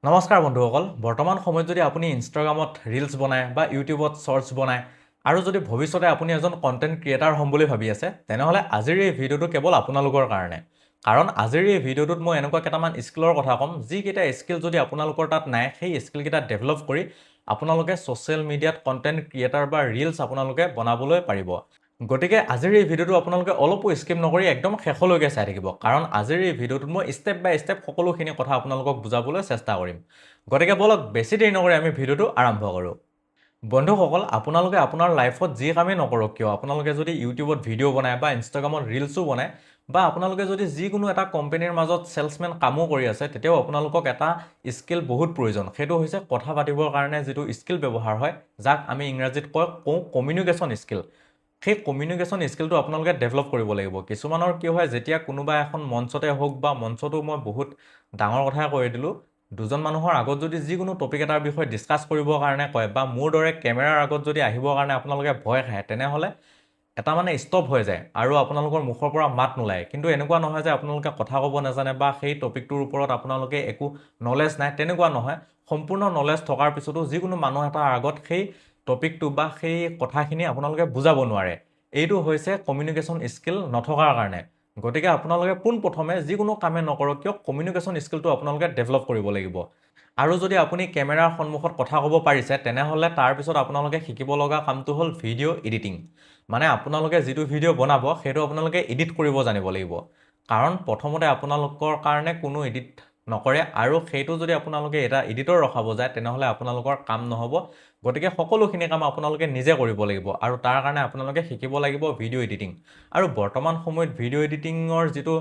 নমস্কাৰ বন্ধুসকল। বৰ্তমান সময়ত যদি আপুনি ইনষ্টাগ্ৰামত ৰিলছ বনায় বা ইউটিউবত শ্বৰ্টছ বনায় আৰু যদি ভৱিষ্যতে আপুনি এজন কণ্টেণ্ট ক্ৰিয়েটাৰ হ'ম বুলি ভাবি আছে, তেনেহ'লে আজিৰ এই ভিডিঅ'টো কেৱল আপোনালোকৰ কাৰণে। কাৰণ আজিৰ এই ভিডিঅ'টোত মই এনেকুৱা কেইটামান স্কিলৰ কথা ক'ম, যিকেইটা স্কিল যদি আপোনালোকৰ তাত নাই, সেই স্কিলকেইটা ডেভেলপ কৰি আপোনালোকে ছ'চিয়েল মিডিয়াত কণ্টেণ্ট ক্ৰিয়েটাৰ বা ৰিলছ আপোনালোকে বনাবলৈ পাৰিব। গতিকে আজিৰ এই ভিডিঅ'টো আপোনালোকে অলপো স্কিপ নকৰি একদম শেষলৈকে চাই থাকিব, কাৰণ আজিৰ এই ভিডিঅ'টোত মই ষ্টেপ বাই ষ্টেপ সকলোখিনি কথা আপোনালোকক বুজাবলৈ চেষ্টা কৰিম। গতিকে ব'লক, বেছি দেৰি নকৰি আমি ভিডিঅ'টো আৰম্ভ কৰোঁ। বন্ধুসকল, আপোনালোকে আপোনাৰ লাইফত যি কামেই নকৰক কিয়, আপোনালোকে যদি ইউটিউবত ভিডিঅ' বনায় বা ইনষ্টাগ্ৰামত ৰিলছো বনায় বা আপোনালোকে যদি যিকোনো এটা কোম্পেনীৰ মাজত চেলছমেন কামো কৰি আছে, তেতিয়াও আপোনালোকক এটা স্কিল বহুত প্ৰয়োজন। সেইটো হৈছে কথা পাতিবৰ কাৰণে যিটো স্কিল ব্যৱহাৰ হয়, যাক আমি ইংৰাজীত কওঁ কমিউনিকেশ্যন স্কিল। সেই কমিউনিকেশ্যন স্কিলটো আপোনালোকে ডেভেলপ কৰিব লাগিব। কিছুমানৰ কি হয়, যেতিয়া কোনোবা এখন মঞ্চতে হওক বা মঞ্চতো মই বহুত ডাঙৰ কথাই কৈ দিলোঁ, দুজন মানুহৰ আগত যদি যিকোনো টপিক এটাৰ বিষয়ে ডিছকাছ কৰিবৰ কাৰণে কয় বা মোৰ দৰে কেমেৰাৰ আগত যদি আহিবৰ কাৰণে আপোনালোকে ভয় খায়, তেনেহ'লে এটা মানে ষ্টপ হৈ যায় আৰু আপোনালোকৰ মুখৰ পৰা মাত নোলায়। কিন্তু এনেকুৱা নহয় যে আপোনালোকে কথা ক'ব নাজানে বা সেই টপিকটোৰ ওপৰত আপোনালোকে একো নলেজ নাই, তেনেকুৱা নহয়। সম্পূৰ্ণ নলেজ থকাৰ পিছতো যিকোনো মানুহ এটাৰ আগত সেই টপিকটো বা সেই কথাখিনি আপোনালোকে বুজাব নোৱাৰে। এইটো হৈছে কমিউনিকেশ্যন স্কিল নথকাৰ কাৰণে। গতিকে আপোনালোকে পোনপ্ৰথমে যিকোনো কামে নকৰক কিয়, কমিউনিকেশ্যন স্কিলটো আপোনালোকে ডেভেলপ কৰিব লাগিব। আৰু যদি আপুনি কেমেৰাৰ সন্মুখত কথা ক'ব পাৰিছে, তেনেহ'লে তাৰপিছত আপোনালোকে শিকিব লগা কামটো হ'ল ভিডিঅ' এডিটিং। মানে আপোনালোকে যিটো ভিডিঅ' বনাব, সেইটো আপোনালোকে এডিট কৰিব জানিব লাগিব। কাৰণ প্ৰথমতে আপোনালোকৰ কাৰণে কোনো এডিট নকৰে আৰু সেইটো যদি আপোনালোকে এটা এডিটৰ ৰখাব যায়, তেনেহ'লে আপোনালোকৰ কাম নহ'ব। গতিকে সকলোখিনি কাম আপোনালোকে নিজে কৰিব লাগিব আৰু তাৰ কাৰণে আপোনালোকে শিকিব লাগিব ভিডিঅ' এডিটিং। আৰু বৰ্তমান সময়ত ভিডিঅ' এডিটিঙৰ যিটো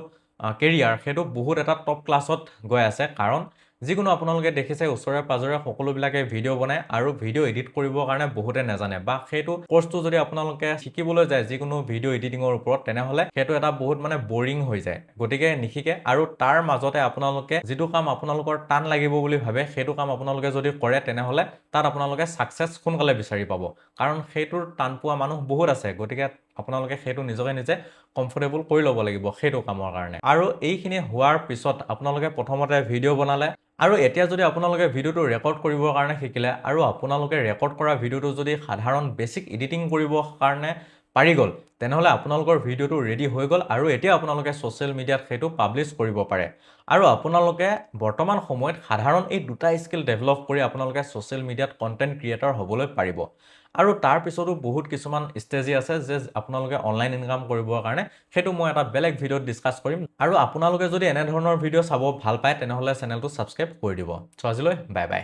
কেৰিয়াৰ, সেইটো বহুত এটা টপ ক্লাছত গৈ আছে। কাৰণ যিকোনো আপোনালোকে দেখিছে, ওচৰে পাঁজৰে সকলোবিলাকে ভিডিঅ' বনায় আৰু ভিডিঅ' এডিট কৰিবৰ কাৰণে বহুতে নাজানে বা সেইটো কৰ্চটো যদি আপোনালোকে শিকিবলৈ যায় যিকোনো ভিডিঅ' এডিটিঙৰ ওপৰত, তেনেহ'লে সেইটো এটা বহুত মানে বৰিং হৈ যায়। গতিকে নিশিকে। আৰু তাৰ মাজতে আপোনালোকে যিটো কাম আপোনালোকৰ টান লাগিব বুলি ভাবে, সেইটো কাম আপোনালোকে যদি কৰে, তেনেহ'লে তাত আপোনালোকে ছাকচেছ সোনকালে বিচাৰি পাব। কাৰণ সেইটোৰ টান পোৱা মানুহ বহুত আছে। গতিকে আপোনালোকে সেইটো নিজকে নিজে কমফৰ্টেবল কৰি ল'ব লাগিব সেইটো কামৰ কাৰণে। আৰু এইখিনি হোৱাৰ পিছত আপোনালোকে প্ৰথমতে ভিডিঅ' বনালে আৰু এতিয়া যদি আপোনালোকে ভিডিঅ'টো ৰেকৰ্ড কৰিবৰ কাৰণে শিকিলে আৰু আপোনালোকে ৰেকৰ্ড কৰা ভিডিঅ'টো যদি সাধাৰণ বেছিক এডিটিং কৰিবৰ কাৰণে পাৰি গ'ল, তেনেহ'লে আপোনালোকৰ ভিডিঅ'টো ৰেডি হৈ গ'ল আৰু এতিয়া আপোনালোকে ছ'চিয়েল মিডিয়াত সেইটো পাব্লিছ কৰিব পাৰে। আৰু আপোনালোকে বৰ্তমান সময়ত সাধাৰণ এই দুটা স্কিল ডেভেলপ কৰি আপোনালোকে ছ'চিয়েল মিডিয়াত কণ্টেণ্ট ক্ৰিয়েটৰ হ'বলৈ পাৰিব। আৰু তাৰপিছতো বহুত কিছুমান ষ্টেজি আছে যে আপোনালোকে অনলাইন ইনকাম কৰিবৰ কাৰণে, সেইটো মই এটা বেলেগ ভিডিঅ'ত ডিছকাছ কৰিম। আৰু আপোনালোকে যদি এনেধৰণৰ ভিডিঅ' চাব ভাল পায়, তেনেহ'লে চেনেলটো ছাবস্ক্ৰাইব কৰি দিব। চ' আজিলৈ বাই বাই।